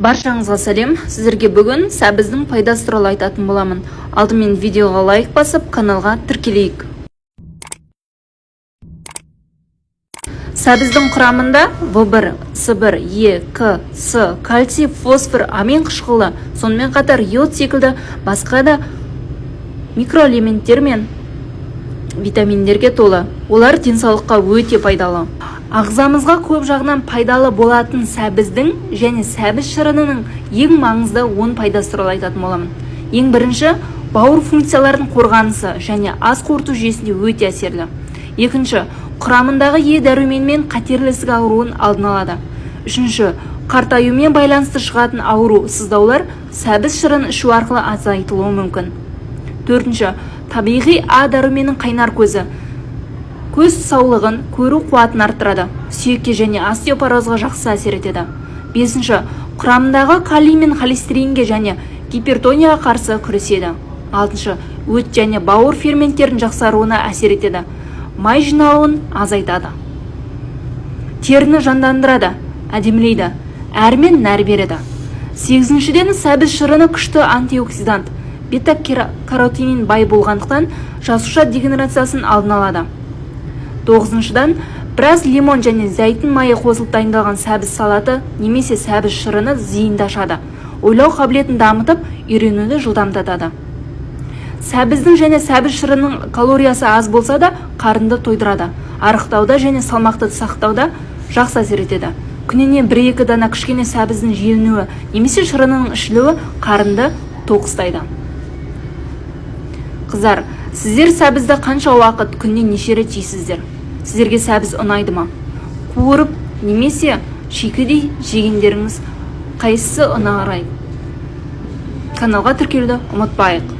Баршаңызға сәлем! Сіздерге бүгін сәбіздің пайдасы туралы айтатын боламын. Алдымен видеоға лайк басып, каналға тіркелейік. Сәбіздің құрамында В1, С1, Е, К, С, кальций, фосфор, амин қышқылы, сонымен қатар йод секілді басқа да микроэлементтер мен витаминдерге толы. Олар денсаулыққа өте пайдалы. Ағзамызға көп жағынан пайдалы болатын сәбіздің және сәбіз шырынының ең маңызды 10 пайдасы туралы айтатын боламын. Ең бірінші, бауыр функцияларының қорғанысы және ас қорыту жүйесінде өте әсерлі. Екінші, құрамындағы Е дәруменімен қатерлі ісік ауруын алдын алады. Үшінші, қартаюмен байланысты шығатын ауру, сыздаулар сәбіз шырын ішу арқылы азайтылуы мүмкін. Төртінші, табиғи А дәруменінің қайнар көзі. Көз саулығын, көру қуатын арттырады, сүйекке және остеопорозға жақсы әсер етеді. Бесінші, құрамындағы калий мен холестеринге және гипертонияға қарсы күреседі. Алтыншы, өт және бауыр ферменттерінің жақсаруына әсер етеді, май жиналуын азайтады. Теріні жандандырады, әдемілейді, әр мен нәр береді. Сегізіншіден, сәбіз шырыны күшті антиоксидант бета каротинин бай болғандықтан, жасуша дегенерациясын алдын алады. Тоғызыншыдан, біраз лимон және зәйтүн майы қосылып дайындалған сәбіз салаты немесе сәбіз шырыны зейінді ашады, ойлау қабілетін дамытып, үйренуді жылдамдатады. Сәбіздің және сәбіз шырынының калориясы аз болса да, қарынды тойдырады, арықтауда және салмақты сақтауда жақсы әсер етеді. Күніне бір-екі дана кішкене сәбіздің желінуі немесе шырынының ішілуі қарынды тоқ ұстайды. Қыздар, сіздер сәбізді қанша уақыт, күніне неше рет жейсіздер? Сіздерге сәбіз ұнайды ма? Қуырып немесе шикідей жегендеріңіз, қайсысы ұнарайды? Каналға тіркелуді ұмытпайық.